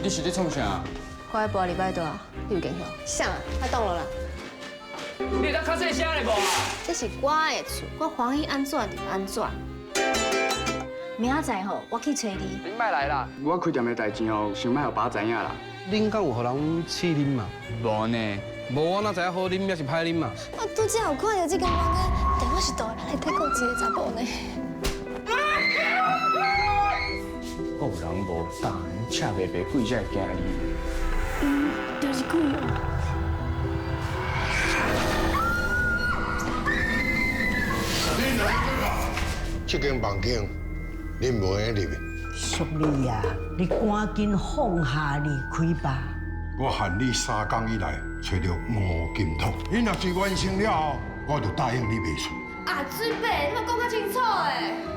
你是咧創啥？我愛跋禮拜桌啊，你有見曉？啥啊？莫擋落啦！你會當較細聲咧無？這是我的厝，我歡喜按怎就按怎。明仔載吼，我去揣你。你莫來啦！我開店的代誌吼，先莫予爸知影啦。恁敢有予人試啉嘛？無呢。無我哪知影好啉抑是歹啉嘛？我拄才有看著這間房間，電話是倒來內底閣有一个查埔呢。有人無膽，赤白白鬼才會驚你。嗯，就是鬼哦。這間房間，恁無閒入去。淑麗啊，你趕緊放下離開吧。我限你3工以內揣著五金桶，你若是完成了後，我就答應你賣厝。啊，水伯，你嘛講較清楚的。